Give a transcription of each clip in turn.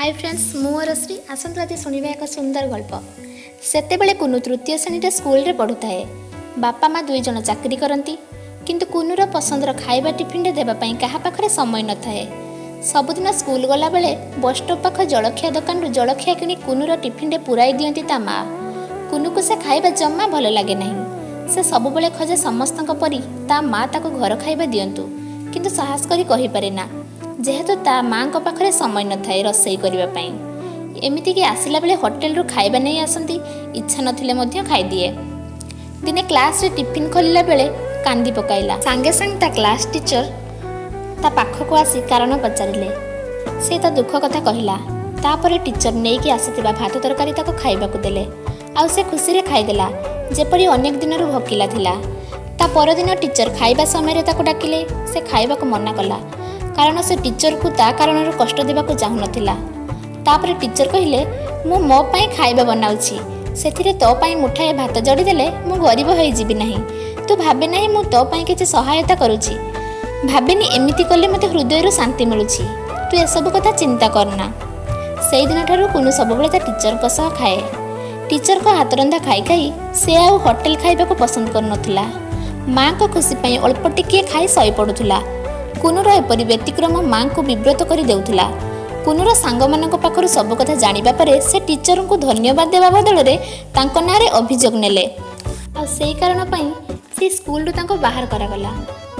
High friends, ମୁଁ ଅରଶ୍ରୀ। ଆସନ୍ତୁ ଆଜି ଶୁଣିବା ଏକ ସୁନ୍ଦର ଗଳ୍ପ। ସେତେବେଳେ କୁନୁ ତୃତୀୟ ଶ୍ରେଣୀରେ ସ୍କୁଲରେ ପଢ଼ୁଥାଏ। ବାପା ମା ଦୁଇ ଜଣ ଚାକିରି କରନ୍ତି, କିନ୍ତୁ କୁନୁର ପସନ୍ଦର ଖାଇବା ଟିଫିନରେ ଦେବା ପାଇଁ କାହା ପାଖରେ ସମୟ ନଥାଏ। ସବୁଦିନ ସ୍କୁଲ ଗଲାବେଳେ ବସ୍ଷ୍ଟପ୍ ପାଖ ଜଳଖିଆ ଦୋକାନରୁ ଜଳଖିଆ କିଣି କୁନୁର ଟିଫିନରେ ପୁରାଇ ଦିଅନ୍ତି ତା ମା। କୁନୁକୁ ସେ ଖାଇବା ଜମା ଭଲ ଲାଗେ ନାହିଁ। ସେ ସବୁବେଳେ ଖୋଜେ ସମସ୍ତଙ୍କ ପରି ତା ମା ତାକୁ ଘର ଖାଇବା ଦିଅନ୍ତୁ, କିନ୍ତୁ ସାହସ କରି କହିପାରେ ନା, ଯେହେତୁ ତା ମାଆଙ୍କ ପାଖରେ ସମୟ ନଥାଏ ରୋଷେଇ କରିବା ପାଇଁ। ଏମିତିକି ଆସିଲା ବେଳେ ହୋଟେଲରୁ ଖାଇବା ନେଇ ଆସନ୍ତି, ଇଚ୍ଛା ନଥିଲେ ମଧ୍ୟ ଖାଇଦିଏ। ଦିନେ କ୍ଲାସ୍ରେ ଟିଫିନ୍ ଖୋଲିଲା ବେଳେ କାନ୍ଦି ପକାଇଲା। ସାଙ୍ଗେ ସାଙ୍ଗେ ତା କ୍ଲାସ୍ ଟିଚର ତା ପାଖକୁ ଆସି କାରଣ ପଚାରିଲେ। ସେ ତା ଦୁଃଖ କଥା କହିଲା। ତାପରେ ଟିଚର ନେଇକି ଆସିଥିବା ଭାତ ତରକାରୀ ତାକୁ ଖାଇବାକୁ ଦେଲେ, ଆଉ ସେ ଖୁସିରେ ଖାଇଦେଲା, ଯେପରି ଅନେକ ଦିନରୁ ଭୋକିଲା ଥିଲା। ତା ପରଦିନ ଟିଚର ଖାଇବା ସମୟରେ ତାକୁ ଡାକିଲେ। ସେ ଖାଇବାକୁ ମନା କଲା, କାରଣ ସେ ଟିଚରକୁ ତା କାରଣରୁ କଷ୍ଟ ଦେବାକୁ ଚାହୁଁନଥିଲା। ତାପରେ ଟିଚର କହିଲେ, ମୁଁ ମୋ ପାଇଁ ଖାଇବା ବନାଉଛି, ସେଥିରେ ତୋ ପାଇଁ ମୁଠାଏ ଭାତ ଯୋଡ଼ିଦେଲେ ମୁଁ ଗରିବ ହୋଇଯିବି ନାହିଁ। ତୁ ଭାବେ ନାହିଁ ମୁଁ ତୋ ପାଇଁ କିଛି ସହାୟତା କରୁଛି। ଭାବେନି ଏମିତି କଲେ ମୋତେ ହୃଦୟରୁ ଶାନ୍ତି ମିଳୁଛି। ତୁ ଏସବୁ କଥା ଚିନ୍ତା କରନା। ସେଇଦିନଠାରୁ କୁନୁ ସବୁବେଳେ ତା ଟିଚରଙ୍କ ସହ ଖାଏ। ଟିଚରଙ୍କ ହାତରନ୍ଧା ଖାଇ ଖାଇ ସେ ଆଉ ହୋଟେଲ ଖାଇବାକୁ ପସନ୍ଦ କରୁନଥିଲା। ମାଆଙ୍କ ଖୁସି ପାଇଁ ଅଳ୍ପ ଟିକିଏ ଖାଇ ଶୋଇ ପଡ଼ୁଥିଲା। କୁନୁର ଏପରି ବ୍ୟତିକ୍ରମ ମାଆଙ୍କୁ ବିବ୍ରତ କରି ଦେଉଥିଲା। କୁନୁର ସାଙ୍ଗମାନଙ୍କ ପାଖରୁ ସବୁ କଥା ଜାଣିବା ପରେ ସେ ଟିଚରଙ୍କୁ ଧନ୍ୟବାଦ ଦେବା ବଦଳରେ ତାଙ୍କ ନାଁରେ ଅଭିଯୋଗ ନେଲେ, ଆଉ ସେଇ କାରଣ ପାଇଁ ସେ ସ୍କୁଲରୁ ତାଙ୍କୁ ବାହାର କରାଗଲା।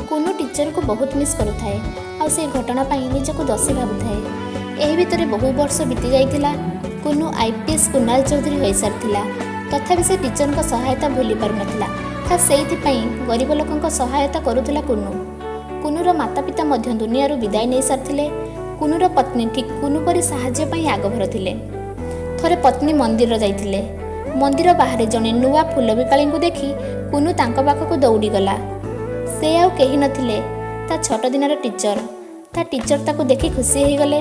କୁନୁ ଟିଚରକୁ ବହୁତ ମିସ୍ କରୁଥାଏ, ଆଉ ସେଇ ଘଟଣା ପାଇଁ ନିଜକୁ ଦୋଷୀ ଭାବୁଥାଏ। ଏହି ଭିତରେ ବହୁ ବର୍ଷ ବିତି ଯାଇଥିଲା। କୁନୁ ଆଇପିଏସ୍ କୁନାଲ ଚୌଧୁରୀ ହୋଇସାରିଥିଲା। ତଥାପି ସେ ଟିଚରଙ୍କ ସହାୟତା ଭୁଲି ପାରୁନଥିଲା। ଖାସ୍ ସେଇଥିପାଇଁ ଗରିବ ଲୋକଙ୍କ ସହାୟତା କରୁଥିଲା କୁନୁ। କୁନୁର ମାତା ପିତା ମଧ୍ୟ ଦୁନିଆରୁ ବିଦାୟ ନେଇସାରିଥିଲେ। କୁନୁର ପତ୍ନୀ ଠିକ୍ କୁନୁ ପରି ସାହାଯ୍ୟ ପାଇଁ ଆଗଭର ଥିଲେ। ଥରେ ପତ୍ନୀ ମନ୍ଦିର ଯାଇଥିଲେ। ମନ୍ଦିର ବାହାରେ ଜଣେ ନୂଆ ଫୁଲ ବିକାଳୀଙ୍କୁ ଦେଖି କୁନୁ ତାଙ୍କ ପାଖକୁ ଦୌଡ଼ିଗଲା। ସେ ଆଉ କେହି ନଥିଲେ, ତା ଛୋଟ ଦିନର ଟିଚର। ତା ଟିଚର ତାକୁ ଦେଖି ଖୁସି ହେଇଗଲେ।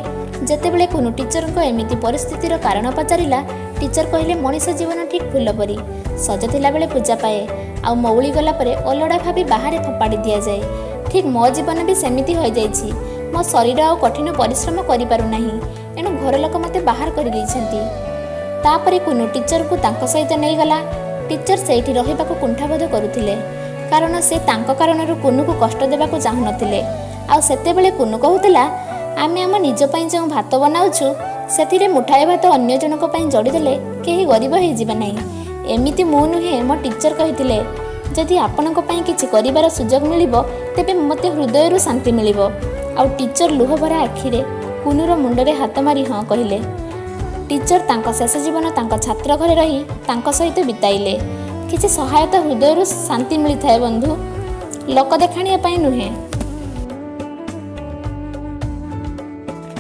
ଯେତେବେଳେ କୁନୁ ଟିଚରଙ୍କ ଏମିତି ପରିସ୍ଥିତିର କାରଣ ପଚାରିଲା, ଟିଚର କହିଲେ, ମଣିଷ ଜୀବନ ଠିକ୍ ଫୁଲ ପରି, ସଜ ଥିଲାବେଳେ ପୂଜା ପାଏ, ଆଉ ମଉଳି ଗଲା ପରେ ଅଲୋଡ଼ା ଭାବି ବାହାରେ ଫୋପାଡ଼ି ଦିଆଯାଏ। ଠିକ୍ ମୋ ଜୀବନ ବି ସେମିତି ହୋଇଯାଇଛି। ମୋ ଶରୀର ଆଉ କଠିନ ପରିଶ୍ରମ କରିପାରୁନାହିଁ, ଏଣୁ ଘର ଲୋକ ମୋତେ ବାହାର କରିଦେଇଛନ୍ତି। ତାପରେ କୁନୁ ଟିଚରକୁ ତାଙ୍କ ସହିତ ନେଇଗଲା। ଟିଚର ସେଇଠି ରହିବାକୁ କୁଣ୍ଠାବୋଧ କରୁଥିଲେ, କାରଣ ସେ ତାଙ୍କ କାରଣରୁ କୁନୁକୁ କଷ୍ଟ ଦେବାକୁ ଚାହୁଁନଥିଲେ। ଆଉ ସେତେବେଳେ କୁନୁ କହୁଥିଲା, ଆମେ ଆମ ନିଜ ପାଇଁ ଯେଉଁ ଭାତ ବନାଉଛୁ, ସେଥିରେ ମୁଠାଏ ଭାତ ଅନ୍ୟ ଜଣଙ୍କ ପାଇଁ ଯୋଡ଼ିଦେଲେ କେହି ଗରିବ ହେଇଯିବେ ନାହିଁ। ଏମିତି ମୁଁ ନୁହେଁ, ମୋ ଟିଚର କହିଥିଲେ, ଯଦି ଆପଣଙ୍କ ପାଇଁ କିଛି କରିବାର ସୁଯୋଗ ମିଳିବ, ତେବେ ମୋତେ ହୃଦୟରୁ ଶାନ୍ତି ମିଳିବ। ଆଉ ଟିଚର ଲୁହଭରା ଆଖିରେ କୁନୁର ମୁଣ୍ଡରେ ହାତ ମାରି ହଁ କହିଲେ। ଟିଚର ତାଙ୍କ ଶେଷ ଜୀବନ ତାଙ୍କ ଛାତ୍ର ଘରେ ରହି ତାଙ୍କ ସହିତ ବିତାଇଲେ। କିଛି ସହାୟତା ହୃଦୟରୁ ଶାନ୍ତି ମିଳିଥାଏ ବନ୍ଧୁ, ଲୋକ ଦେଖାଣିଆ ପାଇଁ ନୁହେଁ।